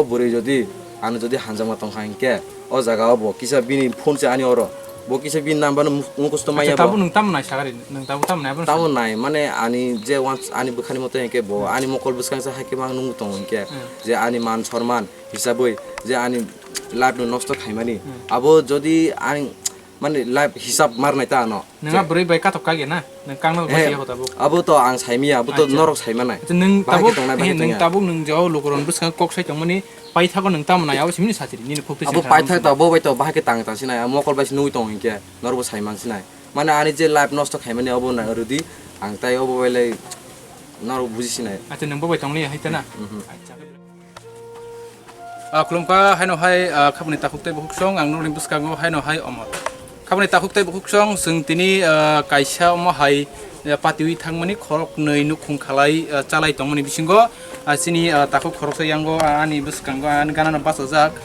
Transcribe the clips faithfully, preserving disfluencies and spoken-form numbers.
Bwrwi jodi ano jodi hamjakma tongkha hinkhe, o jaga o bo kisa bini phone se ani oro, bo kisa bini number no mu-, mukusto maya. Acha, bo tabuk nwng tamo nai sakari, nwng tabuk tamo nai, abono tamo sa- nai, mane ani je wans-, ani bwkhani moto hinkhe bo ani mokol bwskang se haikhe mang nungwi tongo hinkhe, Hmm. je ani man sorman hisabwi je ani life no nosto khaimani. Hmm. Abo jodi ang mane life hisab marnai ta ano. Nang a bwrwi bai katok kage na, nang kangna Eh, bwsai ya tabuk. Abo to ang saimaya, abo to Acha. Norok saimanai. Acha, nwng Bahai khe tabuk, tongnai, bahai eh, nwng tongya. Tabuk nwng jao lukurok bwskang kok sai tongmani, paithago nwng tamo nai, abo simini satiri, nini khukti Abo sengkha paithak to, abo bai to, bahai khe tang tang sinai, mokol bai se nugwi tongo hinkhe, norok bo saiman sinai. Mane ani je life nosto khaimani abo na rwdi, ang tai abo bai lai norok buji sinai. Acha, nwng bo bai tongli hai ta na? Mhm. Acha. Ah, khulumkha, haino hai, ah, khaboni takhuk tei bukhuksong, ang nokni bwskango haino hai omo. Khaboni takhuk tei bukhuksong, chwng tini, ah, kaisa omo hai, ah, patiwi thangmani khoroknwi nukhung khalai, ah, chalai tongmani bisingo, ah, chini, ah, takhuk khoroksa yango, ah, ani bwskango, ah, ani ganano bachajak.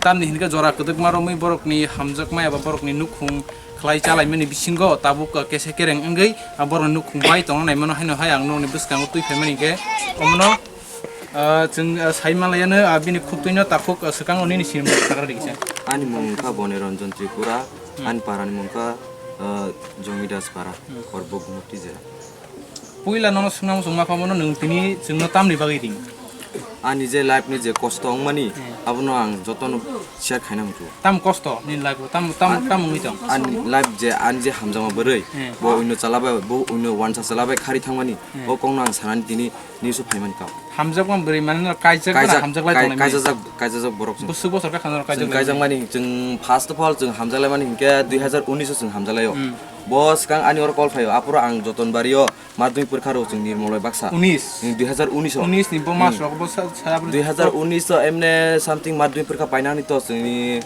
Tamni hinkhe jora kwdwkma romwi borokni hamjakma eba borokni nukhung khlai chalaimani bisingo tabuk, ah, kesa kereng wngwi, ah, borokni nukhung bai tongna naimano haino hai ang nokni bwskango twi phaimani hinkhe omono Ah, chwng, ah, sai manlaiya no, ah, bini khuk twi no takhuk, ah, swkang o nini sinimung sakra rikisa. Ani mung wngkha Boni Ranjan Tripura, Hmm. Ani para ni mung wngkha, ah, Jomidas Para, Hmm. Korbok Gumukti jera. Puila nono swngna muchung ma phamono nwng tini chwngno tamni bagwi ring? Ani je life ni je kosto wngmani, Hmm. Abono ang jotono share khaina muchungo. Tam kosto nini life o, tam, tam, tam wngwi tong? Ani life je, ani je hamjakma bwrwi, Hmm. Bo uino chalabai, bo uino wansa chalabai khari thangmani, Hmm. O kokno ang sanani tini News o phaimani kok. Hamjakma bwrwi mane no kaijak, kaijak, hamjak lai tongnai mani. Kaijak, kaijak borok chwng. Bwswk bosor kha khana kaijak lai mani. Chwng kaijak mani, chwng first of all chwng hamjak lai mani hinkhe dui hazar unis o chwng hamjak lai o. Hmm. Bo swkang ani oro call phaio, aphuru ang Jotonbari o madhyamik porikha rw chwng nirmol bai baksa. Unis? Hmm, dui hazar unis o. Unis ni bo mas rok bo sa, sa. Dui hazar unis o emne something madhyamik porikha painani to chwngni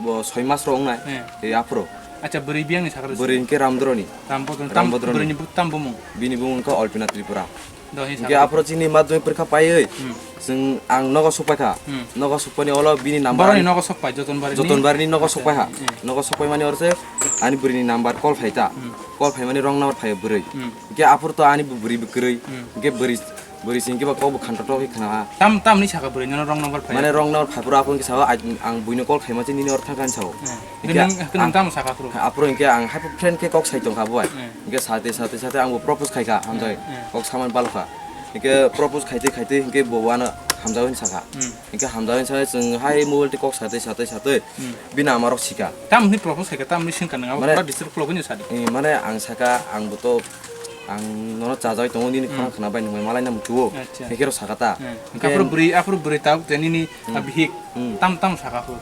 bo soi mas rok wngnai. Hmm. E aphuru. Acha, bwrwi biyang ni sakha rw. Bwrwi hinkhe Ramdroni. Ramdroni. Ramdroni. Bwrwi ni bwtam bumung. Bini bumung wngkha Alpina Tripura. Hinkhe aphuru chini madhyamik porikha paiwi, hmm, chwng ang nogo sokpaikha. Hmm. Nogo sokpani ulo bini number. Boroni nogo sokpai, Jotonbari ni? Jotonbari ni nogo sokpaiha. Hmm. Nogo sokpaimani oro se ani bwrwi ni number call phaita. Hmm. Call phaimani wrong number phai bwrwi. Hmm. Hinkhe aphuru to ani bwrwi bwkrwi. Hmm. Hinkhe bwrwi, bwrwi se hinkhe ba kokbo khantotok khe khna. Tam, tamni sakha bwrwi nono wrong number phai? Mane wrong number phai phuru aphuru hinkhe sao, ang buino call khaima se nini oro thangkha hinwi sao. Hmm. Hinkhe nwng, nwng tamo sakha phuru? Aphuru hinkhe ang hai friend khe kok sai tongkha bo bai. Hmm. Hinkhe sate, sate, sate ang bo propose khaikha, hamjai. Hmm. Kok samani balokha. Hinkhe propose khaitwi, khaitwi hinkhe bo ano hamjao hinwi sakha. Hmm. Hinkhe hamjao hinwi sakha, chwng hai mobile twi kok satwi, satwi, satwi. Hmm. Bini ama rok sika. Tamni propose khaikha, tamni swngkha nwng abo pura disturb khulogwi sadi. Eh, mane ang saka, ang bo to, ang nono chajagwi tongo, nini khorang khna bai nwng bai malai na muchungo. Acha. Hinkhe rok saka ta. Hmm. Hinkhe aphuru bwrwi, aphuru bwrwi tabuk je nini, hmm, bihik. Hmm. Tam, tam saka phuru.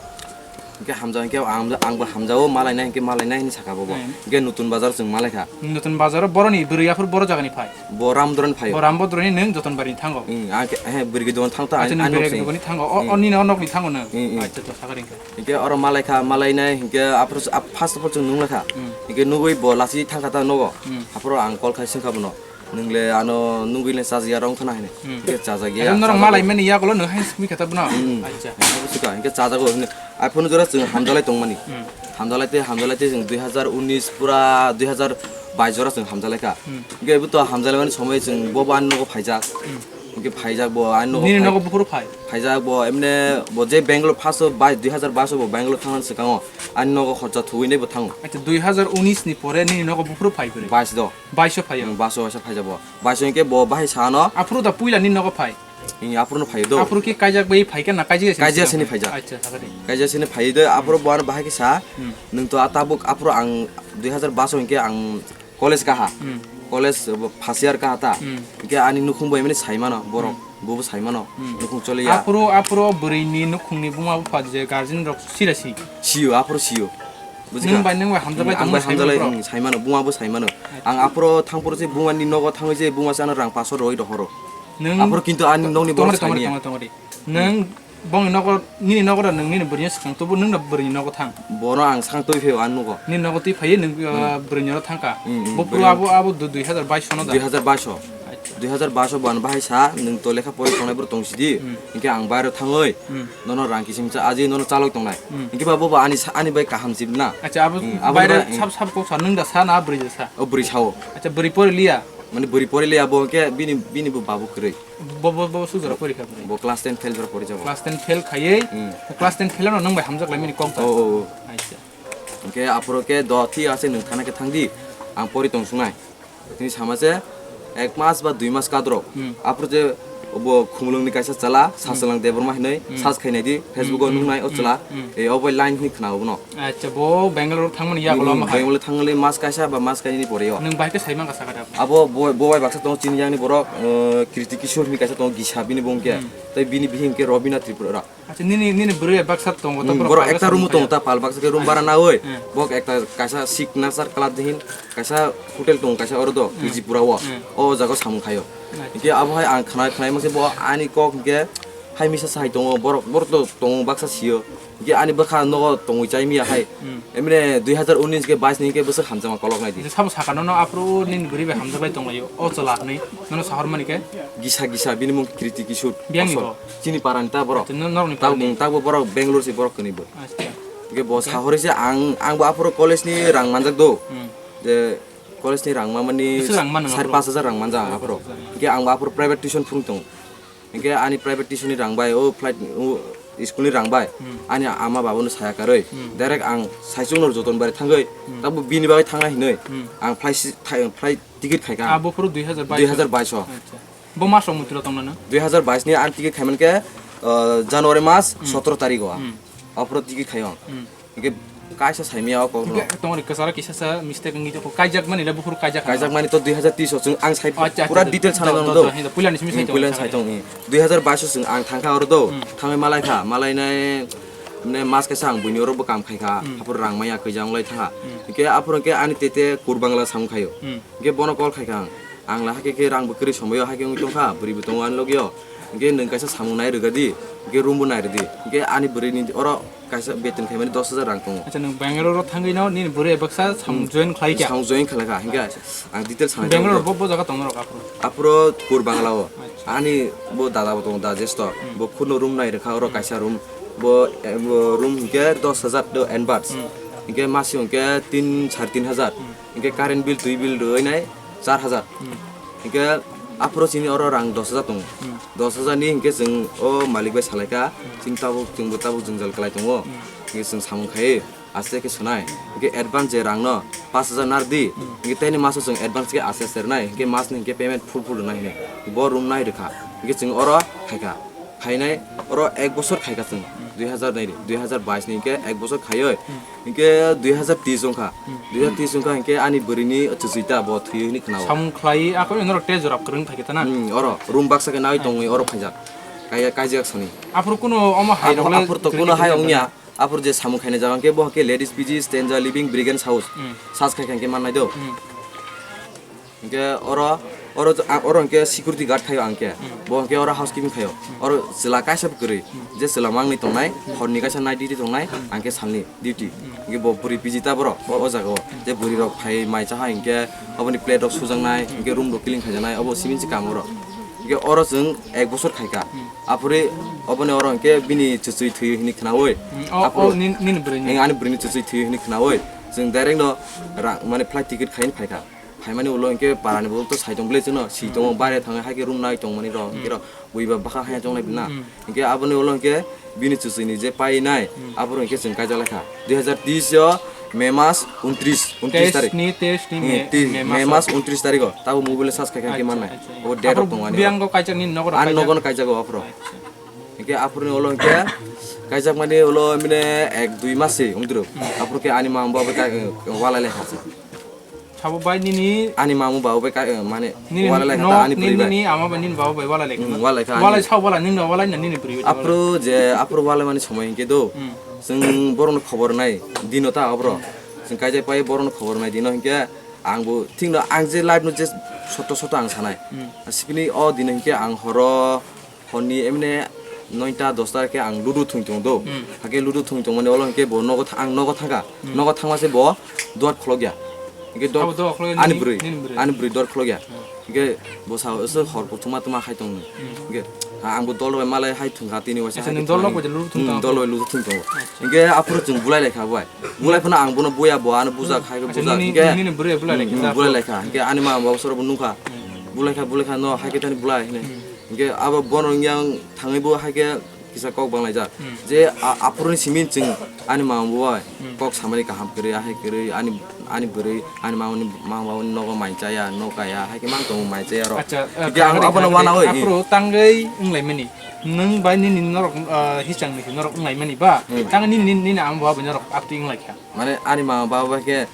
Hinkhe hamjao, hinkhe ang, ang bo hamjao, malaina, hinkhe malaina hinwi saka bobo. Hmm. Hinkhe Nutun Bazar chwng malaikha. Nutun Bazar o boroni bwrwi aphuru boro jagani phai? Bo Ramdroni phaio. Bo Ramdroni nwng Jotonbari ni thango? Hmm, ang khe, he, bwrwi dogan thang ta. Acha, ani, nwng ani bwrwi dogan ni thango. O, hmm, o nini o nok ni thango nwng? Hmm, hmm. Acha, to sakha ringkha. Hinkhe oro malaikha, malainai, hinkhe aphuru, ap-, first of all chwng nunglaikha. Hmm. Hinkhe nugwi bo lachi thangkha ta nogo. Hmm. Aphuru ang call khai swngkha bono. Nwng le ano nugwi le chajakya rong khna hini. Hmm. Hinkhe chajakya. Norok malai mani yagulo nwng hai swngwi kha ta bono? Hmm. Acha. Hinkhe chajago hini. Aphuru jora chwng hamjalai tongmani. Hmm. Hamjalai tei, hamjalai tei chwng dui hazar unis pura dui hazar bais jora chwng hamjalai kha. Hmm. Hinkhe bo to hamjalai mani somoi chwng bo bo ani nogo phaijak. Hmm. Hinkhe phaijak bo ani nogo. Nini phai-, nogo buphuru phai? Phaijak bo emne bo je Bangalore first o bai, dui hazar bais o bo Bangalore thangna swkango ani nogo khorcha thugwi nai bo thango. Acha, dui hazar unis ni pore nini nogo buphuru phai phuru? Bais do. Bais o phaio? Hmm, bais o, bais o phaijak bo. Bais o hinkhe bo bahai sa ano. Aphuru da puila nini nogo phai? Hmm, aphuru no phaio do. Aphuru khe kaijak bai phai khe na kaijak sini? Kaijak sini phaijak. Acha, sakha de. Kaijak sini phai de, aphuru bo ano bahai khe sa. Hmm. Nwng to a tabuk aphuru ang dui hazar bais o hinkhe ang college kaha. Hmm. College bo first year kaha ta. Hmm. Hinkhe ani nukhung bo emani sai mano borok. Hmm. Bobo sai mano. Hmm. Nukhung choliya. Aphuru, aphuru bwrwi ni nukhung ni buma bupha je guardian rok sira si? Sio, aphuru sio. Bujikha? Nwng bai, nwng bai hamjak lai tongmani sai mano borok? Hmm, ang bai hamjak lai, hmm, sai mano. Buma bo sai mano. Acha. Ang aphuru thang phuru je buma se ano rang paso roi rohoro. Nwng aphuru kintu ani nokni borok tongori, tongori, sai niya. Tongori, tongori. Nwng bongni nogo, nini nogo da nwng nini bwrwino swkang tubu, nwng da bwrwini nogo thang? Bono ang swkang twi phaio ani nogo. Nini nogo twi phaiwi nwng, uh, hmm, bwrwini nogo thangkha? Hmm, hmm, bo phuru bwrwini abo, abo du-, dui hazar bais sono da? Dui hazar bais o. Acha. Dui hazar bais o bo ano bahai sa, nwng to lekha pori tongnai borok tong sidi. Hmm. Hinkhe ang bairo thangwi, hmm, nono rang kisim cha aji nono chalok tongnai. Hmm. Hinkhe ba bo ba ani sa-, ani bai kaham sib na. Acha, abo, hmm, abo baire ba, hmm, sab, sab kok sa, nwng da sa na bwrwi da sa? O bwrwi sao. Acha, bwrwi pori liya? Mane bwrwi pori le abo ke bini, bini bo babu kwrwi. Bo, bo, bo sujara porikha bwrwi. Bo class ten fail jora pori jabo. Class ten fail khaiwi, Hmm. class ten fail no nang bai hamjak lai mini kok. Oh, oh, oh. Acha. Hingke aphuru ke do thi ase nwng thana ke thang di. Ang pori tong sunai. Tini sama se ek mas ba dui mas kadro. Hmm. Aphuru je bo Khumulwng ni kaisa chala, Sasalang Debbarma hinui Hmm. search khainai di, Facebook o Hmm. nuknai o Hmm. chwla. Hmm. E obo line hini khna obono. Acha, bo Bangalore thangmani yagulo Hmm, ama hai. Bangalore thangmani mas kaisa ba mas kainwi ni pore o. Nwng bai khe sai man ka sakha da? Abo bo, bo bai baksa tongo chini yang ni borok, eh, Kriti Kishore hini kaisa tongo Gisa bini bung khe. Hmm. Tai bini bihim khe Robina Tripura. Acha, nini, nini bwrwi baksa tongo, Hmm, borok ekta room tongo ta pal baksa khe room bara nawi. Hmm. Bok ekta kaisa signature club dihin, kaisa hotel tongo kaisa oro do, Hmm. Tripura o. Hmm. O jaga samung khaio. Acha. Hingke abo hai ang khna, khnaima se bo ani kok hingke hai misa sai tongo, borok, borok to tongo baksa sio. Hingke ani bwkha nogo tongwi chai miya hai. Hmm. Emre dui hazar unis ke bais ni hingke bwswk hamjakma kolok nai di. Sabo saka nono aphuru nini bwrwi bai hamjak lai tonglaio. O chwla hwnwi nono sahor mani khe? Gisa gisa bini mung Kriti Kishore. Biyang ni Kosor. Bo? Chini para ni ta borok. Acha, no-, norok ni para ni? Tabuk, tabuk borok Bangalore se borok kwnwi bo. Acha. Hingke bo Okay. sahori se ang, ang bo aphuru college ni rang manjak do. Hmm. Je college ni rang mamani Bwswk rang mano sari aphuru? Pas hajar rang manja ang aphuru. Pas hajar. Hingke ang bo aphuru private tuition phung tongo. Hingke ani private tuition ni rang bai, o flight, o school ni rang bai, Hmm. ani ama baba no saya karwi, Hmm. direct ang saichung no joton bari thangwi, Hmm. tabuk bini bagwi thangna hinwi, Hmm. ang flight si-, thai-, flight ticket khaikha. Abo phuru dui hazar bais. Dui hazar bais o. Acha. Bo mas rok mutilo tongna no? Dui hazar bais ni ang ticket khaiman khe, uh, January mas Hmm. sotoro tarikh o. Hmm. Aphuru ticket khaio ang. Hmm. Hingke kaisa saimia o kok no. Hingke tongri kwcharo kisa sa mistake wngwi tongkho. Kaijak mani le buphuru kaijak. Kaijak mani to dui hazar tris o chwng ang sai Acha, pura acha, detail sana do, do, do, do, do, do. Puila ni simi sai puila tong, ni sai tong. Dui hazar bais o chwng ang thangkha oro do. Hmm. Thangwi malai kha, malai nai mane mas kaisa ang buini oro bo kam khai kha. Hmm. Aphuru rang maya kwijang lai thangkha. Hmm. Hingke aphuru hingke ani tete Kurbangla samung khaio. Hmm. Hingke bono call khai kha ang. Ang la hake khe rang bo kwrwi somoi o hake wngwi tongkha, bwrwi bo tongo ani logi o. Hingke nwng kaisa samung nai rwgadi, hingke room bo nai rwdi. Hingke ani bwrwi ni oro kaisa beton khaimani dos hajar rang tongo. Acha, nwng Bangalore o thangwi no nini bwrwi baksa samung Hmm. join khlai kha? Samung join khlai kha, hingke ang details sana Bangalore tongo. Bo, bo jaga tongo rok aphuru? Aphuru Kur Bangla o. Acha. Ani bo dada bo tongo, da jesto. Hmm. Bo khurno room nai rwkha oro Hmm. kaisa room. Bo, eh, bo room hingke dos hajar do advance. Hmm. Hingke masi hingke tin, sare tin hajar. Hmm. Hingke current bill, twi bill rwwi nai char hajar. Hmm. Hingke aphuru chini oro rang dos hajar tongo. Hmm. Dos hajar ni hingke chwng o malik bai salaikha, Hmm. chini tabuk, chwngbo tabuk jwngjal kwlai tongo. Hmm. Hingke chwng samung khai aste khe sonai. Hingke advance je rang no pas hajar nardi. Hmm. Hingke teni maso chwng advance khe aste aste rwnai. Hingke mas ni hingke payment full full rwnai hinwi. Bo room nai rwkha. Hingke chwng oro khaikha. Phainai oro ek bosor khaikha chwng. Hmm. Dui hazar nai, dui hazar bais ni hingke ek bosor khaioi. Hmm. Hingke dui hazar tris wngkha. Hmm. Dui hazar tris wngkha hingke ani bwrwini chuchita bo thwiwi hinwi khwnao. Samung khlai, ako norok tei jora kwrwng phaikhe tana? Hmm, oro room baksa khe nawi tongwi oro phaijak. Kaiya kaijak sani. Aphuru kuno omo hai Aphuru, rok le aphuru to kwrwng kuno hai kwrwng wngya. Aphuru je samung khaina jaga hingke bo hingke ladies P G, stanza living, brigade house. Hmm. Sas khai khai hingke mannai do. Hmm. Hingke oro, oro, a-, oro hingke security guard khaio ang khe. Hmm. Bo hingke oro housekeeping khaio. Hmm. Oro chwla kaisa bo kwrwi. Hmm. Je chwla mangni tongnai, Hmm. horni kaisa night duty tongnai, Hmm. ang khe salni duty. Hmm. Hingke bo bwrwi pijita borok, o, o jaga o. Hmm. Je bwrwi rok phai mai cha hai hingke, aboni plate rok sujaknai, Hmm. hingke room rok clean khaijaknai, obo simin se kam oro. Hingke oro chwng ek bosor khaikha. Hmm. Aphuru oboni oro hingke bini chuchwi thwi hinwi khnaui. Hmm. O, Aphuru o, nin-, nini bwrwini? Eng ani bwrwini chuchwi thwi hinwi khnaui. Chwng direct no rang, mane flight ticket khaini phaikha. Phaimani ulo hingke parani bo to sai tong bwle chwngno, si tongo, Hmm. bare thangwi hai khe room nai tongmani rok, hingke Hmm. rok bui ba bwkha haya chongnai bwna. Hmm. Hingke aboni ulo hingke bini chuchwini je painai, Hmm. aphuru hingke chwng kaijak lai kha. Dui hazar tris o May mas untris, untris Test tarik. ni, test ni Hmm, May, ti-, May May mas mas o. untris tarik o. Tabo mobile charge khai khai hingke Acha, mannai. acha. Obo date Aphuru rok tongo ani. Biyang o kaijak nini nogo rok Ani kaijak? nogon kaijak o aphuru. Acha. Hingke aphuruni ulo hingke kaijak mani ulo mine ek dui mas se wngdru. Hmm. Aphuru khe ani mama baba kai, walai lai kha se. Sabo bai nini Ani mamu babu bai ka, eh, mane, nini walai lai kha nok, ta ani bwrwi bai. Nini ama bai nini baba bai walai lai kha. Hmm, walai kha Walai ani. Sa walai nini walai na nini bwrwi bai walai. Aphuru je, aphuru walai mani somoi hingke do. Hmm. Chwng borokno khobor nai dino ta abro. Chwng kaijak pai borokno khobor nai dino hingke ang bo thik no ang je life no je soto soto ang sanai. Hmm. Sibini o dino hingke ang horo Honni emne noita dosta khe ang ludu thwng tongo do. Hmm. Hakhe ludu thwng tongmani olo hwnkhe bo nogo tha-, ang nogo thangkha. Hmm. Nogo thangma se bo dor kholokya. Hwnkhe dor Abo dor kholokya ani nini, bwrwi, nini bwrwi. Ani bwrwi dor kholokya. Hmm. Hwnkhe bo sao, "Oso hor kuthuma tuma hai tong." Hmm. Hwnkhe, ha, ang bo dol bai malai hai thwngkha tini waisa Acha, hai nwng thwngkha dol bai ludu thwng Hmm, tongo? Dol bai ludu thwng tongo. Acha. Hwnkhe aphuru chwng bulai laikha bai. Bulai phano ang bono buya bo ano bujak Hmm. hai khe Acha, bujak. Nini, Hwnkhe, nini bwrwi bulai laikha hmm, ta? Bulai laikha. Hwnkhe ani mama baba soro bo nukha. Hmm. Bulai kha, bulai kha, no, hai khe thani bulai hwnwi. Hmm. Hwnkhe abo bono wngya ang thangwi bo hai khe kisa kok banglaijak. Hmm. Je a-, aphuruni simi chwng ani mama bo bai Hmm. kok samani kaham kwrwi, ahai kwrwi, ani, ani bwrwi, ani mamani, mama babani nogo mai chaya, no kaya, hai khe mang tongo mai chaya rok. Acha, eh, Hwnkhe ang thangwi, abono thangwi, wanawi, hmm. aphuru tangwi wnglaimani. Nwng bai nini norok, eh, hisang ni norok wnglaimani ba? Hmm. Tangwi nini, nini, nini ama bo bai norok aptwi wnglaikha. Mane ani mama baba bai khe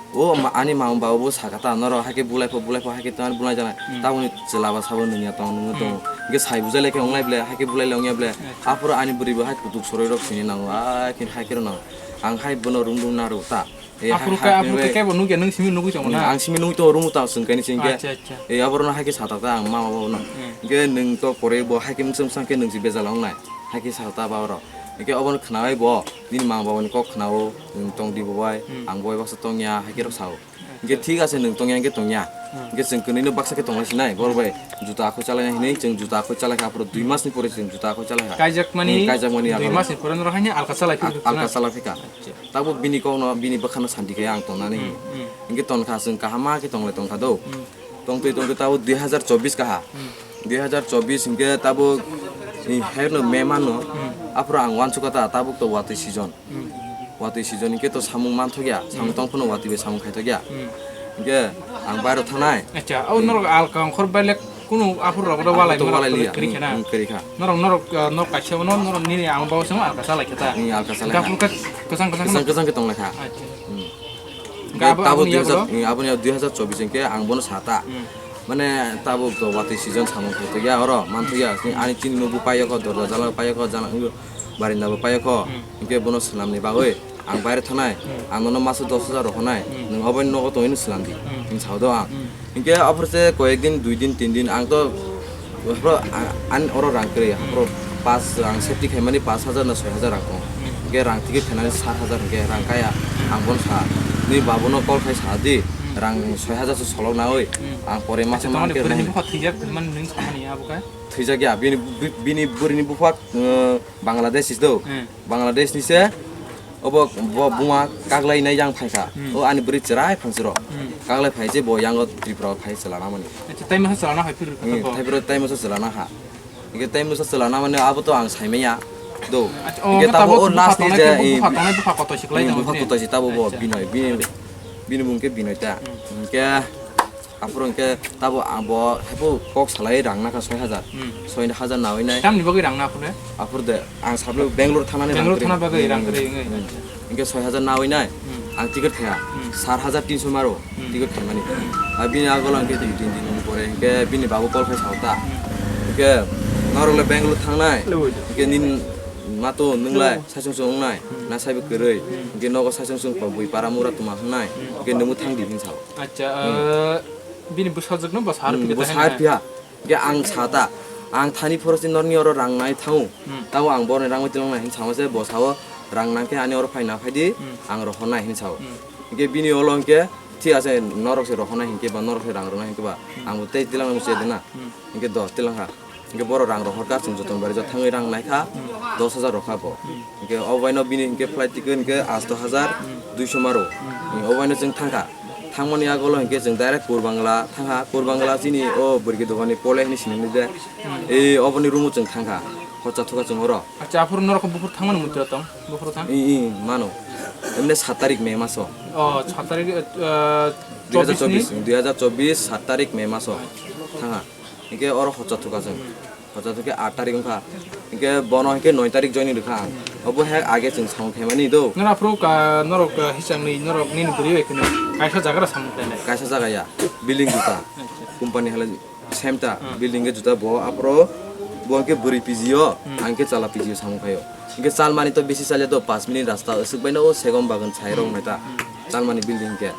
O ma-, ani mama baba bo sakha ta, norok hai khe bulai pho, bulai pho, hai khe tongani bulai jana. Hmm. Taboni chwla ba sabo nungya tong, nungwi tongo. Hmm. Hwnkhe sai bujai lai khe wnglai ble, hai khe bulai le wngya ble. Acha. Aphuru ani bwrwi bo hai kutuk soroi rok sini nango, ai khe hai khe rw nango. Ang hai bono rung rung na rw ta. E, Aphuru hai, ka, hai aphuru khe khe bo nukya, nwng simi nugwi tongo na? Ang simi nugwi tongo, rung ta chwng kaini chwng khe. Acha, acha. E, aborno hai khe sa ta ta ang mama baba no. Hmm. Hwnkhe nwng to pore bo hai khe mwsang mwsang khe nwng si bejal wngnai. Hai khe sa ta ba oro. Hwnkhe obono khnaui bo, nini mama baba ni kok khnaui, nwng tong di bo bai, Hmm. ang bo bai baksa tongya, hai khe rw sao. Hwnkhe thik ase nwng tongya hwnkhe tongya. Hmm. Hwnkhe chwng kwnwi no baksa khe tonglai sinai, bor bai juta akhoi chalai nai hinwi chwng juta akhoi chalai kha, aphuru dui mas ni pore chwng juta akhoi chalai kha. Kaijakmani Hmm, kaijakmani dui akhoro. mas ni pore norok haino alka chalai Al-, phirkha alka na? chalai phika. Acha. Tabuk bini kok no, bini bwkha no santi khe ang tongnani. Hmm, hmm. Hwnkhe tonkha chwng kaham ma khe tonglai tongkha do. Hmm. Tongtwi tongtwi tabuk dui hazar chobbish kaha. Hmm. Dui hazar chobbish hwnkhe tabuk, eh, haino May mano. Hmm. Aphuru ang uansukha ta, tabuk to watwi season. Hmm. Watwi season hwnkhe to samung manthokya, samung Hmm. tong phano watwi bai samung khaithokya. Hmm. Hwnkhe ang bairo thanai. Acha, o Hmm. norok alka ongkhor bai le kunu aphuru rok walai Aphuru walai liya. Kwrwi khe na. Hmm, hmm, kwrwi kha. Norok, norok, eh, norok kaisa no, norok nini ang bao se alka chalai khe ta. Hmm, alka chalai kha. Aphuru khe kwchang kwchang Kwchang kwchang khe tong lai kha. Acha. Hmm. Hwnkhe Hwnkhe abo, tabuk aboni dui hazar, yagulo? Hmm, aboni yagulo dui hazar chobbish hwnkhe ang bono sa ta. Hmm. Mane tabuk to watwi season samung khaitokya oro, manthokya. Hmm. Ani chini nokbo paiyakho, dorja jala paiyakho, jala wngwi barinda bo paiyakho. Hmm. Hwnkhe bono swnamni bagwi ang baire thanai, Hmm. ang nono maso dos hajar rohornai, Hmm. nwng oboni nogo tongwi no swnam di, Hmm. hwnwi sao do ang. Hmm. Hwnkhe aphuru se koyek din, dui din, tin din, ang to aphuru a-, ani oro rang kwrwi, Hmm. aphuru pas, ang safety khaimani pas hajar na soi hajar rang tongo. Hmm. Hwnkhe rang ticket khainani sat hajar hwnkhe rang kaya, Hmm. ang bono sa, nini babuno call khai sa di, Hmm. rang soi hajar se solok naui, Hmm. ang pore masa Acha, mankhe tamani bwrwini nang- bupha thwijak hwnmani nwng samani abo khe? Thwijak ya, bini, bi-, bini bwrwini bupha, uh, Bangladesh is do. Hmm. Bangladesh ni se, obo bo buma kaglai nai yang phaikha. Hmm. O ani bwrwi chwrai phansiro. Hmm. Kaglai phai je bo yango Tripura phai chwla namani. Acha, tai masa chwla na hai phirwi Hmm, kha to? Thai phirwi tai masa chwla na ha. Hwnkhe tai masa chwla namani abo to ang saimanya. Do. Acha, o Hwnkhe wngkha tabo tabuk o bupha last ni tongnai je, khe, eh, bupha tongnai bupha koto siklai hmm, tong bupha ni. koto si tabo bo Acha. Binoy, bini, bini bung khe Binoy ta. Hmm. Hwnkhe Aphuru hwnkhe tabo ang bo haibo kok salai rang nakha soi hajar. Hmm. Soi hajar naui nai. Tamni bagwi rang na aphuru? Aphuru de ang sablo Bangalore thanani rang Bangalore kwrwi. thana bagwi rang Hmm. kwrwi wngwi. Hmm. Hwnkhe soi hajar naui nai. Hmm. Ang ticket khaya. Hmm. Sat hajar tinso maro Hmm. ticket khaimani. Abini agol hwnkhe dui tin din pore hwnkhe bini babu call khai sao ta. Hmm. Hwnkhe norok le Bangalore thangnai. Hwnkhe nini mato nwnglai Hmm. saichung chung wngnai. Hmm. Na saibo kwrwi. Hmm. Hwnkhe nogo saichung chung bui para mura tuma hwngnai. Hmm. Hwnkhe nwngbo thang di hwn sao. Acha, Hmm. eh, bini bwsajwkno bo sar Hmm, phi bo khe sar thangna. phiya. Hwnkhe ang sa ta, ang thani phorosi norni oro rang nai thango. Hmm. Tabo ang borni rang bai tilang nai hin sama se, bo sao rang nang khe ani oro phai na phai di, Hmm. ang rohor nai hin sao. Hmm. Hwnkhe bini olo hwnkhe, thik ase, norok se rohor nai hinkhe ba, norok se rang rw nai hinkhe ba, Hmm. ang bo tei tilang nai se de na. Hmm. Hwnkhe do tilang kha. Hwnkhe borok rang rohor kha, chwng joton bari jot thangwi rang nai kha, Hmm. dos hajar rok kha bo. Hmm. Hwnkhe obo bai no bini hwnkhe flight ticket hwnkhe asto hajar Hmm. duiso maro. Hmm. Hwnkhe obo bai no chwng thang kha. Thangmani yagulo hwnkhe chwng direct Purbangla thang kha. Purbangla chini o bwrwi dogan ni pole hinwi sinimani de. Hmm. E oboni room o chwng thang kha. Hocha thuka chwng oro. Acha, aphuru norok buphuru thangmani muitu tong? Buphuru thang? I, i, mano. Emne sat tarik May maso. O, sat tarik, eh, Dui hajar chobbish ni? chobbish, dui hajar chobbish, sat tarik May maso. Thang kha. Hwnkhe oro hocha thuka chwng. Hocha thukhe aat tarik wngkha. Hwnkhe bono hwnkhe noi tarik joining rwkha ang. Obo he age chwng samung khaimani do. Nora phuru ka, norok, ah, hisangni norok nini bwrwi bai kheno kaisa jaga rok samung khlainai? Kaisa jaga ya. Building juta. Acha. Company halai same ta. Hmm. Building khe juta bo aphuru bo hwnkhe bwrwi P G o, Hmm. ang khe chala P G o samung khaio. Hwnkhe chalmani to bisi chalya do, panch minute rasta aswk baino o segom bagan sai rok Hmm. nai ta. Hmm. Chalmani building khe.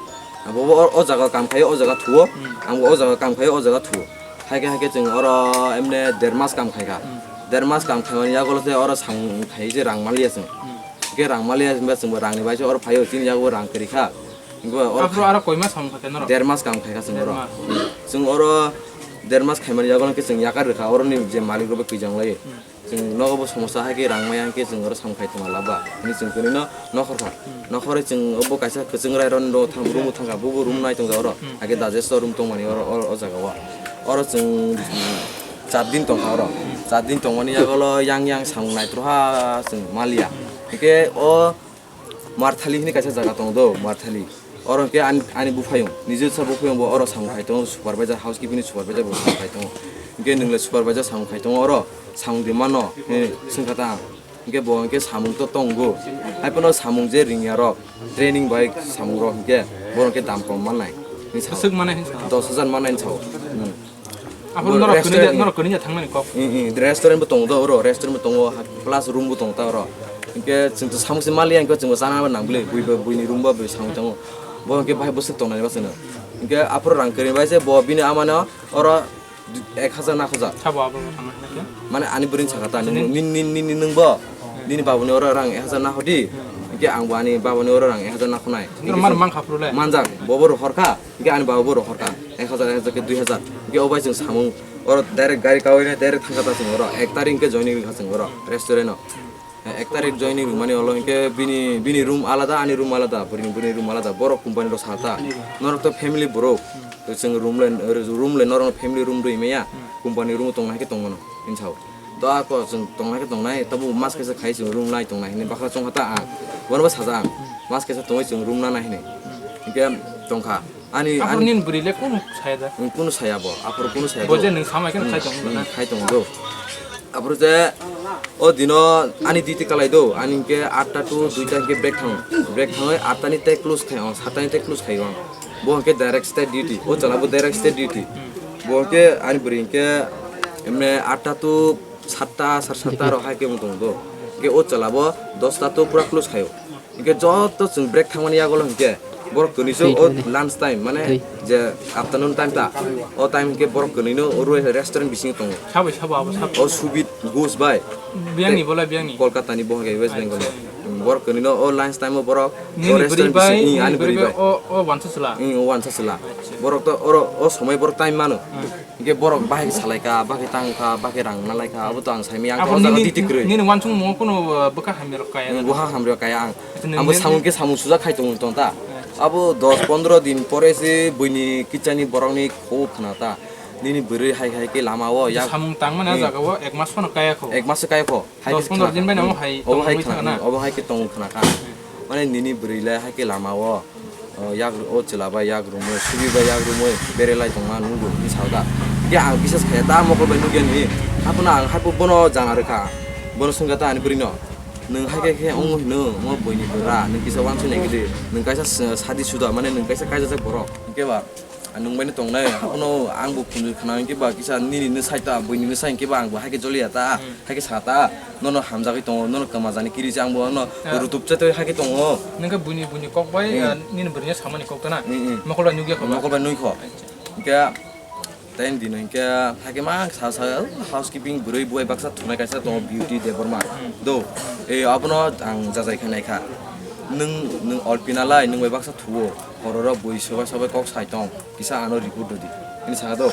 Abo o, o jaga kam khaio, o jaga thuo. Hmm. Ang bo o jaga kam khaio, o jaga thuo. Haikhe haikhe chwng oro emne der mas kam khaikha. Hmm. Der mas kam khaimani yagulo se oro samung khai je rang manliya chwng. Hmm. Hwnkhe rang manliya hwnba chwngbo rangni bai se oro phaio, chini yago rang kwrwi kha. Hwnkhe oro Aphuru aro koi mas samung khaikha norok? Der mas kam khaikha chwng Der oro. mas. Hmm. Chwng oro der mas khaimani yagulo hwnkhe chwng yakar rwkha, oroni je malik rokbo twijang lai. Hmm. Chwng nogo bo somosa hai khe rang maya hwnkhe chwng oro samung khai tongma laba hinwi chwng kwnwi no nokhor kha. Hmm. Nokhorwi chwng obo kaisa kwchwng rai rw thang, room o thang kha, bo bo room nai tong ja oro. Hmm. Hakhe digest room tongmani oro, oro, o jaga o. Oro chwng char din tongkha oro. Char din tongmani yagolo yang yang samung naitroha chwng maliya. Hwnkhe o Marthali hwnwi kaisa jaga tongo do, Marthali. Oro hwnkhe ani, ani buphayung, nijesa buphayung bo oro samung khai tongo, supervisor, housekeeping ni supervisor bo samung khai tongo. Hwnkhe nwng le supervisor samung khai tongo oro, samung di mano, hwnwi swngkha ta ang. Hwnkhe bo hwnkhe samung to tongo. Hai phano samung je ringya rok, training bai samung rok hwnkhe, borok hwnkhe dam kom mannai. Hwnwi sao. Kwchwk mannai hwnwi sao. Dos hajar mannai hwnwi sao. Hmm. Aphuru Bo norok restaurant kwnwi, ni- norok kwnwi thangnani kok. Hmm, hmm. Restaurant bo tongo do oro, restaurant bo tongo, ha-, plus room bo tongo ta oro. Hwnkhe chwng to samung se maliya, hwnkhe chwng bo chana nang bwle, bui bo, buini room bo bui samung tongo. Bo hwnkhe bahai bwswk tongnani bachano. Hwnkhe aphuru rang kwrwi bai se bo bini amano oro ek hajar na khoja. Sabo abo thangna hwnkhe? Mane ani bwrwini sakha ta, nini, nini, nini, nini nwng bo, nini babuni oro rang ek hajar na hodi, hwnkhe ang bo ani babuni oro rang ek hajar na khonai. Nini man mang kha phuru le? Manjak, bo bo rohor kha, hwnkhe ani baba bo rohor kha, ek hajar, ek hajar khe dui hajar, hwnkhe o bai chwng samung, oro direct gari kawi nai direct thang kha ta chwng oro, ek tarik hwnkhe joining rwkha chwng oro, restaurant o. Ek tarik joining rwmani ulo hwnkhe bini, bini room alada, ani room alada, bwrwini, bwrwini room alada, borok company rok sa ta. Norok to family borok. Chwng room le, room le norok family room rwi maya. Company room tongna hai khe tongmano, hwnwi sao. To ako chwng tongna hai khe tongnai, tabo mas kaisa khai chwng room nai tongnai hwnwi baksa chong kha ta ang. Bono bo sajak ang. Mas kaisa tongwi chwng room nanai hwnwi. Hwnkhe tongkha. Ani, Aphuru ani nini bwrwi le kunu saya da? Kunu saya bo, aphuru kunu saya Bo do. Je nwng samai khe Hmm, khai tongo hmm, na? Khai tongo do. Aphuru je o dino ani duty kalai do, ani hwnkhe atta to duita hwnkhe break thango. Break thangwi atta ni tei close khai ang, satta ni tei close khai ang. Bo hwnkhe direct state duty, o chwla bo direct state duty. Bo hwnkhe ani bwrwi hwnkhe emne atta to satta, sar satta rok hai khe wng tongo do. Hwnkhe o chwla bo dosta to pura close khai o. Hwnkhe joto chwng break thangmani yagulo hwnkhe borok kwnwi se o lunch time, mane je afternoon time ta, o time hwnkhe borok kwnwino o restaurant bisingo tongo. Sabai sabo abo sabo. O Subit Ghosh bai. Biyangni bola biyangni. Kolkata ni bo hwnkhe West Bengal ni. Acha. Borok kwnwino o lunch time o borok o Nini bwrwi restaurant bai, bisingo, hmm, nini ani bwrwi bwrwi bai bai. O, o wansa chwla. Hmm, o wansa chwla. Acha. Borok to oro o somoi borok time mano. Hmm. Hingke borok bahai salai ka, bahai tang ka, bahai rang nalai ka, abo to ang saimaya, ang Abo to o jaga nini, titi kwrwi. Nini wansukmung kuno, uh, bwkha hamya rok kaya Hmm, na? Bwkha hamya rok kaya ang. Acha, nini, Abo nini, samung ke samung suja khai tong tong ta. Acha. Abo dos pondro din pore se buini kichani borok ni kho khna ta. Nini bwrwi hai hai ke lama o yak Samung tangmani Hmm. jaga o ek mas phano kaya kho. Ek mas kaya kho. Hai Dos ke pondro khna din bai kha. no Hmm. hai Obo tongwi hai khna thangna. Hmm. Obo hai ke tong khna kha. Mane nini bwrwi le hai ke lama o. O, yak, o chwla bai yak rumwi, subi bai yak rumwi, berelai tongma nukgo, hwnwi sao da. Hingke ang bisas khaiya ta, mokol bai nukya ni. Haphano ang haipo bono jana rwkha. Bono swngkha ta ani bwrwino. Nwng hai khe khe wngo hino, omo buini bwra, nwng kisa wansuk nai khe di. Nwng kaisa sa-, sadi suda, mane nwng kaisa kaijajak borok. Hingke ba, nwng bai no tongnai, haphano ang bo khunju khna hingke ba kisa nini no sai ta, buini no sai hingke ba ang bo hai khe joliya ta. Hmm. Hai khe sa ta, nono hamjagwi tongo, nono kwmajani kiri se ang bo no Ya. rutup chatwi hai khe tongo. Nokhe buini, buini kok bai, Hmm. ah, nini bwrwini samani kok tana. Hmm, hmm. Mokol bai nukya kho ba? Mokol bai nui kho. Acha. Hingke, tei dino hingke, hai khe ma sa sa, housekeeping bwrwi buai baksa thunai kaisa tongo, Beauty Debbarma. Hmm. Do, e, abono ang jajai khai nai kha. Nwng, nwng Alpina lai, nwng bai baksa thuo. Hororo bui sobai sobai kok sai tong, kisa ano report rwdi, hini saka do.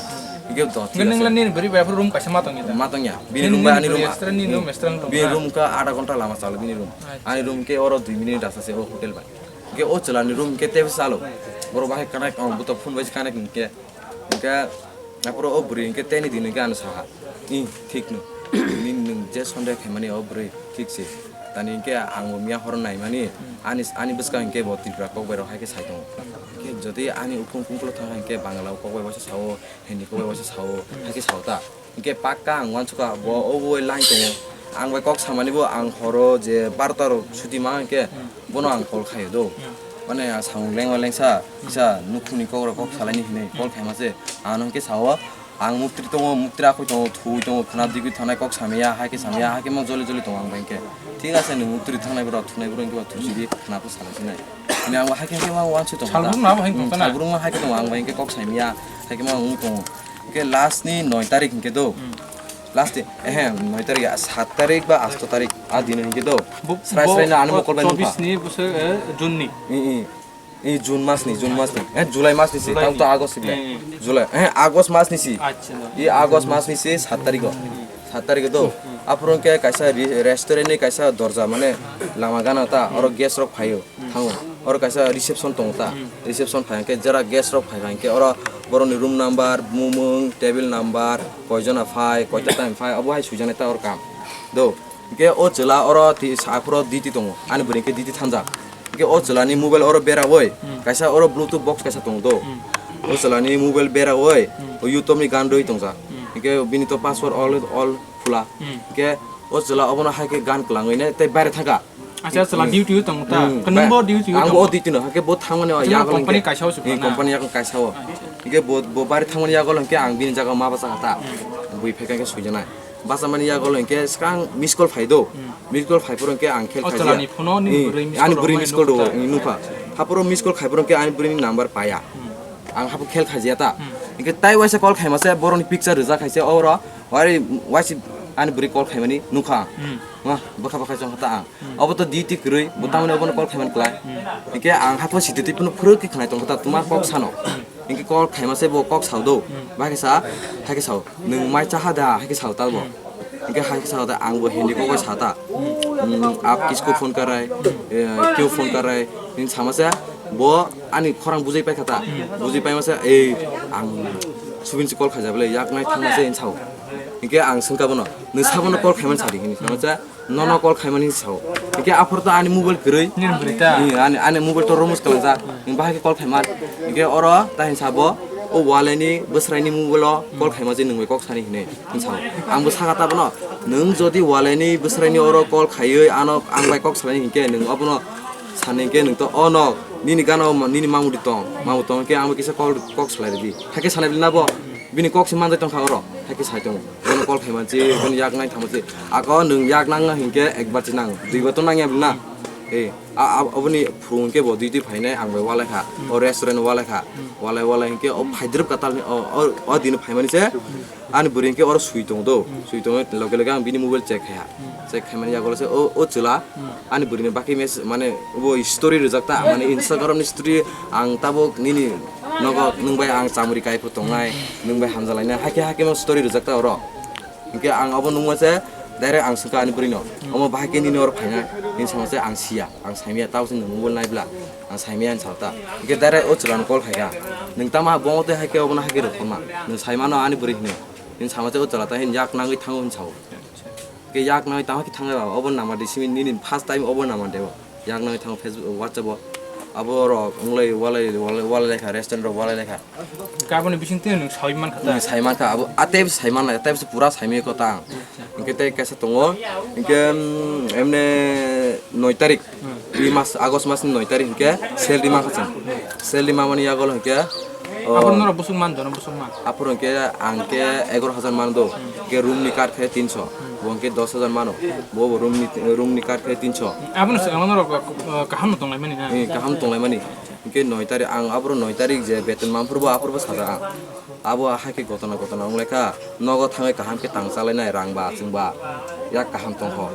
Hingke do, Hingke thik nwng ase. Nini bwrwi bai aphuru room kaisa ma tongya da? Ma tongya. Bini Nini, room bai nini ani room bwrwi a-, extra nini Hmm. room extra wng tong Bini na? room ka adha ghonta lama chalo bini room. Acha. Ani room ke oro dui minute rasta se o hotel bai. Hingke o chwla ni room ke tebo chalo. Borok bahai connect, oh, buto phone bai connect hingke. Hingke aphuru o bwrwi hingke teni din hingke ano saha. Ih, thik no. Nini nwng je sonde khaimani o bwrwi thik se. Tani hingke ang bo miya horo naimani, Hmm. ani, ani bwskang hingke bo Tripura kok bai rok hai khe sai tongo. Hingke jodi ani ukhung khungkulo thang kha hingke Bangla o kok bai waisa sao, Hindi kok bai waisa sao, Hmm. hai khe sao ta. Hingke pakka ang wansukha bo o bo line tongo. Ang bai kok samani bo ang horo je barota rok suti ma hingke Hmm. bono ang call khaio do. Hmm. Mane a samung lengma lengsa, kisa nukhungni kok rok kok salaini hinui call khaima se. Ano hingke sao, Ang muktri tongo, muktri akhoi tongo, thuwi tongo, khwna digwi thanai kok samya, hai khe samya, hai khe mang joli joli tongo ang bai khe. Thik ase, nwng muktri thangnai borok, thunai borok wngkhe ba thusi di, khwna pho salai sinai. Hwnwi ang bo hai khe, hai khe mang wansui tongo da. Salbrumno abo hai Hmm, tongo na? Salbrumno hai khe tongo, ang bai khe kok samya, hai khe mang wngwi tongo. Hwnkhe last ni noi tarik hwnkhe do. Hmm. Last ni, ehe, noi tarik, sat tarik ba asto tarik, a dino hwnkhe do. Bo-, Srai bo-, srai no ano bo mokol bai nukha. Chobis ni bwswk, eh, June ni. Hmm, hmm. I June mas ni, June mas ni. Eh, July mas ni si, July tang ni. To August si bile. Eh, eh. July, eh, August mas ni si. Acha. I August mas ni si sat tarik o. Sat tarik o do. Hmm. Aphuru hwnkhe kaisa re-, restaurant ni kaisa dorja mane lama gana ta, oro guest rok phaio, Hmm. thango. Oro kaisa reception tongo ta. Hmm. Reception phai hwnkhe jera guest rok phai hwnkhe oro borokni room number, mumung, table number, koijona phai, koita time phai, obo hai swijaknai ta oro kam. Do. Hwnkhe o chwla oro ti saphuro duty tongo. Ani bwrwi hwnkhe duty thanjak. Hwnkhe o chwlani mobile oro berawi, Hmm. kaisa oro Bluetooth box kaisa tongo do. Hmm. O chwlani mobile berawi, Hmm. o YouTube ni gan rwi tongjak. Hmm. Hwnkhe bini to password all, all phula. Hmm. Hwnkhe o chwla obono hai khe gan kwlangwi nai tei baire thangkha. Acha, chwla Hmm. duty o tongo ta. Hmm. Khe nwng bo duty o Ang tongo? Bo duty no, hwnkhe bo thangmani Chwla yago company hwnkhe. Kaisa o se Hmm, phana? Company yago kaisa o. Acha. Hwnkhe bo, bo baire thangmani yago hwnkhe ang bini jaga ma bacha kha ta. Hmm. Bui phai kha hwnkhe swijana. Bacha mani yago hwnkhe swkang miss call phai do. Hmm. Miss call phai phuru hwnkhe ang khel O khaijaya. Chwlani phone o nini Hmm. bwrwi miss Ani call bwrwi rwmani miss call do. Nukha. Hmm, nukha. Haphuru miss call khai phuru hwnkhe ani bwrwini number paya. Hmm. Ang haphuru khel khaijaya ta. Hmm. Hwnkhe tai waisa call khaima se borokni picture rijak khaise oro. Wari waisi ani bwrwi call khaimani nukha ang. Hmm. Wah, bwkha bwkha chong kha ta ang. Hmm. Obo to duty kwrwi, bo tamoni obono call khaiman kwlai. Hmm. Hwnkhe ang haphuru sititwi phano phwrwk khe khnai tong kha ta, tuma kok sano. Hmm. Hwnkhe call khaima se bo kok sao do. Hmm. Ba khe sa, hai khe sao, "Nwng mai cha ha da?" hai khe sao ta bo. Hmm. Hwnkhe hai khe sao ta, ang bo Hindi kok bai sa ta. Hmm. Hmm, "Aap kisko phone kar rahe? Eh, kyun phone kar rahe?" Hwnwi sama se, bo ani khorang bujui pai kha ta. Hmm. Bujui paima se, "Ei, ang subin se call khaijak le, yak nai thangma se," hwnwi sao. Hwnkhe ang swngkha bono, "Nwng sabono call khaimani sadi?" hwnwi. Sama se, "Nono call khaimani," sao. Hwnkhe aphuru to ani mobile kwrwi. Nini bwrwi ta? Ni, ani, ani mobile to romus kwlangjak. Nwng bahai khe call khaiman. Hwnkhe oro ta hinsa bo, o walai ni bwswrai ni mobile o call khaima je nwng bai kok sani hinwi. Hinsa. Ang bo saka ta bono, "Nwng jodi walai ni bwswrai ni oro call khaiwi ano ang bai kok salai hinkhe nwng obono sani hinkhe nwng to ono nini gana o nini mamudi tong. Mamudi tong hinkhe ang bo kisa call kok salai ridi." Hakhe sanai bili na bo. Bini kok se manjai tongkha oro, hai khe sai tongo. Bono call khaima se, bono yak nai thangma se. Ako nwng yak nang na hinkhe ekbar se nang, duibar to nangya bini na. Eh, a, a, aboni phuru hinkhe bo duty phainai, ang bai walai kha. O restaurant walai kha. Walai walai hinkhe o phaidrwp katal ni, o, o, o din phaimani se. Ani bwrwi hinkhe oro swi tongo do. Swi tongo loge loge ang bini mobile check khai ha. Check khaimani yagulo se o, o chwla. Ani bwrwini bagwi mes-, mane, bo story rijak ta, mane, Instagram ni story, ang tabuk nini nogo nwng bai ang chamri kai pho tongnai, nwng bai hamjalainai, hakhe hakhe no story rijak ta oro. Hinkhe ang abo nungma se direct ang swngkha ani bwrwino, "Omo bahai khe nini oro phainai?" Hini sama se ang siya, ang saimya, tabuk se nwng mobile naibla, ang saimya hinwi sa ta. Hinkhe direct o chwlano call khaikha, "Nwng tamo ha bongo tei hakhe obono hakhe rwkha ma? Nwng saimano ani bwrwi hinwi." Hini sama se o chwla ta hini yak nangwi thango hini sao. Ke yak nangwi tamo khe thangnai ba, obo number di simi nini first time obo number debo. Yak nangwi thango Facebook, WhatsApp o. Abo rok onglai walai, walai, walai lekha, restaurant rok walai lekha. Kaboni bising twi nwng sawi man kha ta? Nwng sai man kha, abo atep sai man lai, atep se pura sai mi ko ta ang. Hinkhe tei kaisa tongo, hinkhe, mm, emne noi tarik, Hmm. Bini mas, August mas ni noi tarik hinkhe salary mankha chwng. Salary mamani yagulo hinkhe, oh, Aphuru norok busuk man, jono busuk man? Aphuru hinkhe ang khe egaroh hajar mano do. Hinkhe room ni card khe tinso. Bo hinkhe dos hajar mano. Bo bo room ni, room ni card khe tinso. Abono swkang norok, uh, kaham no tonglaimani na? Eh, kaham tonglaimani. Hinkhe noi tarik, ang aphuru noi tarik je beton manphuru bo aphuru bo sajak ang. Abo hakhe gotona gotona wnglaikha. Nogo thangwi kaham khe tang chalainai rang ba chwng ba. Yak kaham tongkho.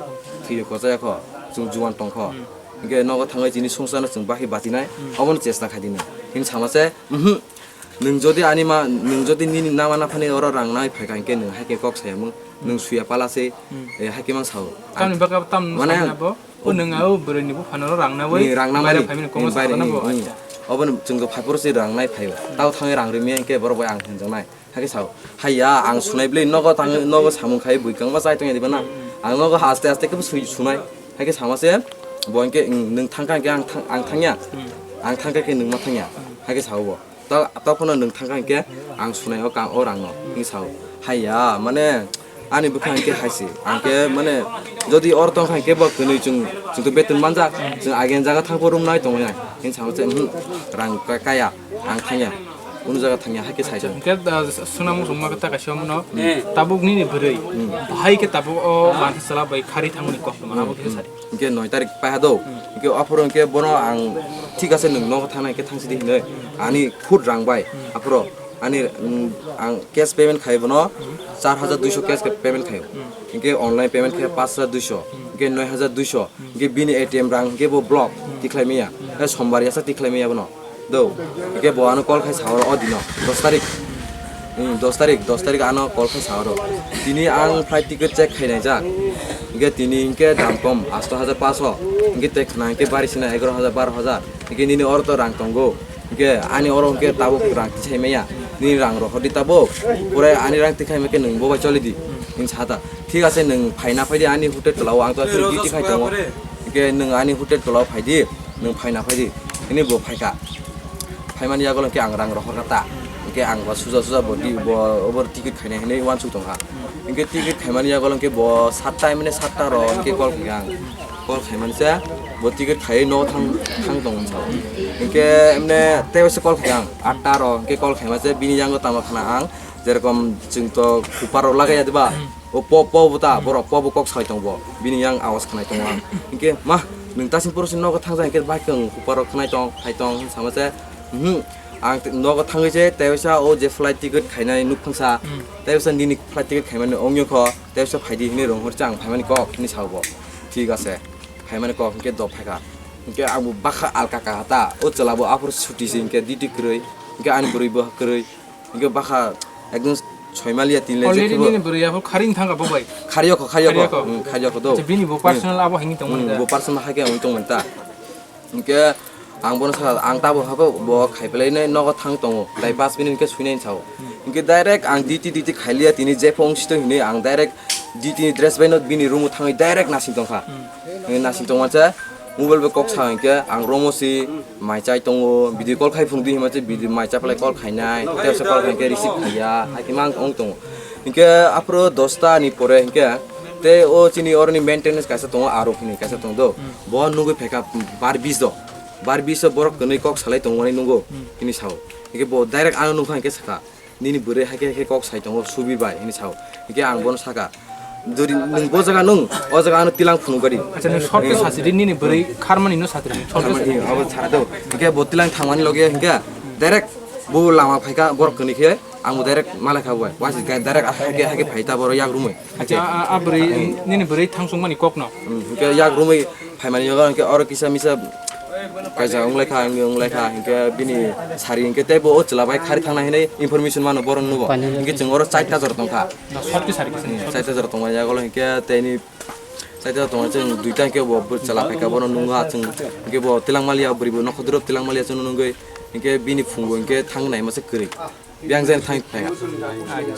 Thwiyo kochaya kho. Chwng juan tongkho. Hinkhe nogo thangwi chini songsarno chwng bahai bachinai, Hmm. obono chesta khai dini. Hini sama se, "Mhm, nwng jodi ani ma, nwng jodi nini nama naphani oro rang nai phaikha hinkhe nwng haikhe kok sayamung, nwng suya pala se, Hmm. eh, haikhe mang sao." Tamni bagwi tam Mane, sana bo, o nwng o bwrwini buphano rang nawi, Ni rang namani, baire phaimani ni koma baire, sana ni, bo, ni. Acha. Obono chwng to phaiphuru se rang nai phaio. Tao thangwi rang rwmya hinkhe borok bai ang hinjaknai. Hakhe sao, "Haiya, ang sunai bwlwi nogo tang, nogo samung khai bui kwbangma chai tongya diba na? Ang nogo aste aste khe sui sunai." Hakhe sama se, bo hinkhe, "Nwng thangkha hinkhe ang thang, ang thangya? Hmm. Ang thangkha khe nwng ma thangya?" Hakhe sao bo, "To, to phano nwng thangkha hinkhe ang sunai o kang o rang no." Hinkhe sao, "Haiya, mane ani bwkha hinkhe hai se, ang khe mane jodi oro tongkha hinkhe bo kwnwi chwng, chwng to beton manjak, chwng agen jaga thangbo room nai tongnai." Hinkhe sao se, "Mhm, rang ka-, kaya." Ang thangya, kunu jaga thangya, hakhe sai Acha, tong. Hwnkhe, uh, s-, swnam wngkha khe ta kaisa mano, Hmm. tabuk nini bwrwi, Hmm. bahai khe tabuk o mansa chwla bai khari thangmani kok tongmani, abo khe Hmm. sadi. Hwnkhe noi tarik paiha do, Hmm. hwnkhe aphuru hwnkhe bono ang thik ase nwng nogo thangna hwnkhe thang sidi hinwi, ani khud rang bai, Hmm. aphuru ani, um, ang cash payment khai bono char hajar duiso cash payment khaio, Hmm. hwnkhe online payment khe paanch hajar duiso, Hmm. hwnkhe noi hajar duiso, Hmm. hwnkhe bini A T M rang hwnkhe bo block, Hmm. tikhlai maya, Hmm. eh, sombar yasa tikhlai maya bono. Do, hwnkhe bo ano call khai sa oro o dino, dos tarik. Hmm, dos tarik, dos tarik ano call khai sa oro. Tini ang flight ticket check khai naijak. Hingke tini hingke dam kom, asto hajar paso. Hingke tei khna hingke bari sina egaroh hajar, baroh hajar. Hingke nini oro to rang tongo. Hingke ani oro hingke tabuk rang tisai maya. Nini rang rohor di tabuk. Pore ani rang tikhai meke nwng bo bai choli di. Hing sata. Thik ase, nwng phaina phai di ani hotel tola o, ang to aswk duty khai tongo. Hingke nwng ani hotel tola o phai di. Nwng phaina phai di. Hini bo phaikha. Phaimani yago hingke ang rang rohor kha ta. Hingke ang bo suja suja bo di, bo, bo ticket khainai hinui uansuk tongkha. Hingke ticket khaimani yago hingke bo satta, emne satta ro hingke call khaikha ang. Call khaimani se bo ticket khaiwi nogo thang, thang tongmani sao. Hingke emne tei waisa call khaikha ang, atta ro hingke call khaima se bini yango tamo khna ang, jerokom chwng to kupar rok lagai ya diba? O po, po bo ta, borok po bo kok sai tong bo. Bini yang awas khnai tongo ang. Hingke, "Ma, nwng tasing poro se nogo thang ja," hingke bai khe ang kupar rok khnai tong, hai tong, sama se, "Mhm, ang te-, nogo thangwi se, tei waisa o je flight ticket khainai nuk phangsa, Hmm. tei waisa nini flight ticket khaimani ongyo kho, tei waisa phaidi," hinui rong hor chang phaimani kok, hini sao bo. Thik ase, phaimani kok, hingke do phaikha. Hingke ang bo bakha alka kaha ta, o chwla bo aphuru suti se, hingke duty kwrwi, hingke ani bwrwi bo kwrwi. Hingke bakha ekdom soi maliya tin lai Already jekhe bo. Nini bwrwi aphuru kharing thangkha bo bai. Khariyokho, khariyokho. Khariyokho. Hmm, khariyokho do. Acha, bini bo personal abo hingi tongmani Hmm, da? Bo personal haikhe wngwi tongmani ta. Hingke ang bono sakha, ang tabo habo bo khai pelainai nogo thang tongo. Tai pas minute hingke suinai sao. Hingke direct ang duty, duty khailiya tini jepho wngsito hinui ang direct duty ni dress baino bini room o thangwi direct nasing tongkha. Hmm. Hingke nasing tongma cha mobile bai kok sa hingke ang room o si Mai chai tongo, video call khai phunukdi hinma se video mai chapalai call khainai, tei se call khaikhe receive khaiya, hai khe mang wng tongo. Hinkhe aphuru dosta ni pore hinkhe tei o chini oroni maintenance kaisa tongo, aro hwnwi kaisa tongo do. Hmm. Bo nugui phaikha bar bis do. Bar bis o borok kwnwi kok salai tongmani nungo, Hmm. hwnwi sao. Hinkhe bo direct ano nukha hinkhe sakha. Nini bwrwi hai khe, hai khe kok sai tongo, subi bai, hwnwi sao. Hinkhe ang bono sakha, "Jodi nwng bo jaga nwng, o jaga ano tilang phunuk gari." Acha, nwng short khe sachiri, nini bwrwi kharmani no sachiri, short khe sachiri. Abo sara do. Hinkhe bo tilang thangmani loge hinkhe direct bo lama phaikha, borok kwnwi khe ang bo direct malaikha bo bai. Wansuk khe direct hai khe, hai khe phai ta borok yak romwi. Acha, a, a, a bwrwi, nini bwrwi thangsukmani kokno? Hmm, hinkhe yak romwi phaimani yago hinkhe oro kisa misa kaisa wnglaikha, wngwi wnglaikha, hinkhe bini sari hinkhe teibo o chwla bai khari thangna hinwi information mano borok nugo. Hinkhe chwng oro chaita jora tongkha. Na, short khe sari kisa, Hmm, short khe chaita jora tongmani yago hinkhe teini chaita jora tongmani chwng duita hinkhe bo chwla phaikha bono nungo ha chwng hinkhe bo tilang maliya bwrwi bo nokho duro tilang maliya chwngno nungwi hinkhe bini phungo hinkhe thangnai masa kwrwi. Biyang jen thang thang.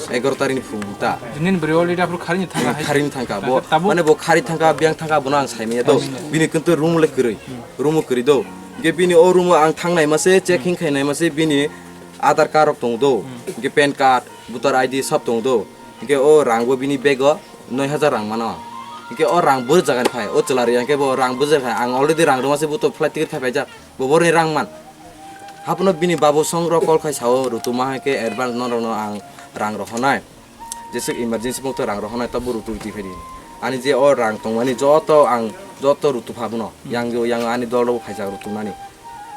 Egaroh tarikh ni phung ta. Nini bwrwi already aphuru kharini thangkha hai. Kharini thangkha. Bo, tabuk? Mane bo khari thangkha, biyang thangkha, bono ang saimanya do. Bini kintu room le kwrwi. Room o kwrwi do. Hinkhe bini o room o ang thangnai mase, checking khainai mase, bini Aadhaar card rok tongo do. Hinkhe pan card, voter I D sob tongo do. Hinkhe o rang bo bini bag o noi hajar rang mano. Hinkhe o rang bwrwi jaga ni phai, o chwla rwi hinkhe bo rang bwrwi jaga phai. Ang already rang rwma se bo to flight ticket khai phaijak. Bo borni rang man. Haphano bini babu song rok call khai sao, "Rutu ma hai khe advance norokno ang rang rohonai. Jeswk emergency mokto rang rohonai, tabo rutu twi phaidi." Ani je o rang tongmani joto ang joto rutu phabuno. Yang yo, yang ani dol rok phaijak rutu nani.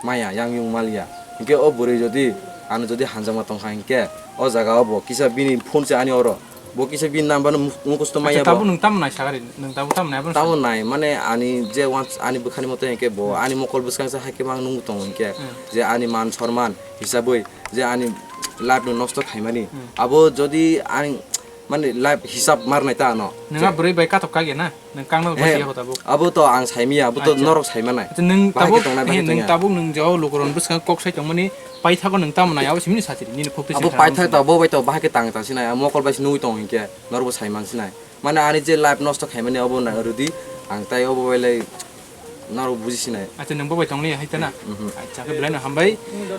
Maya, yang yung maliya. Hinkhe o bwrwi jodi ano jodi hanjakma tongkha hinkhe o jaga o bo kisa bini phone se ani oro. Bo kisa bini number no mu-, mukhustho maya. Acha, bo. Tabuk nwng tamo nai sakari? Nwng tabuk tamo nai, abono tamo sa- nai, mane ani je wans-, ani bwkhani moto hinkhe bo, Hmm. ani mokol bwskang sa haikhe mang nung tongo hinkhe, Hmm. je ani man sorman hisabwi je ani life no nosto khaimani. Hmm. Abo jodi ani, mane, life hisab marnai ta ano. Nwng a bwrwi bai katok kagya na? Nwng kangno Eh, bwsai yago tabuk? Abo to ang saimaya, abo to Acha. Norok saimanai. Acha, nwng Bahai khe tabuk, tongnai, bahai eh, nwng tongya. Tabuk nwng je o lukurokni bwskango kok sai tongmani paithago nwng tamo nai, abo simini satiri, nini khukti Abo sini paithak tamo to, abo bai to, bahai khe tang tang sinai, mokol bai se nugui tongo hinkhe, norokbo sai man sinai. Mane ani je life nosto khaimani abo na rwdi, ang tai obo bai lai norok buji sinai. Acha, nwng bo bai tongni hai ta na? Mhm. Acha, khe belai no hambai.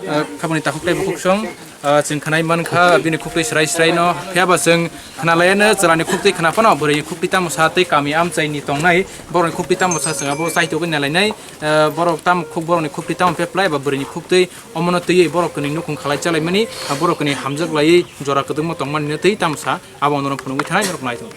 Ah, khaboni takhuk tei bukhuk song, ah, chwng khanai mankha, bini khukti srai srai no. Phiya ba chwng khna laiya no, chwla ni khukti khna phano, bwrwi ni khukti tamo sa tei kami amchai ni tongnai, borok ni khukti tamo sa chwng abo chaitugwi nalainai, ah, borok tam khuk, borok ni khukti tamo peplai ba bwrwi ni khukti omono twiwi borok kwnwi nukhung khalai chalaimani, ah, borok kwnwi hamjak laiwi jora kwdwkma tongmani no twi tamo sa abo norok phunugwi thanai norok nai tongo.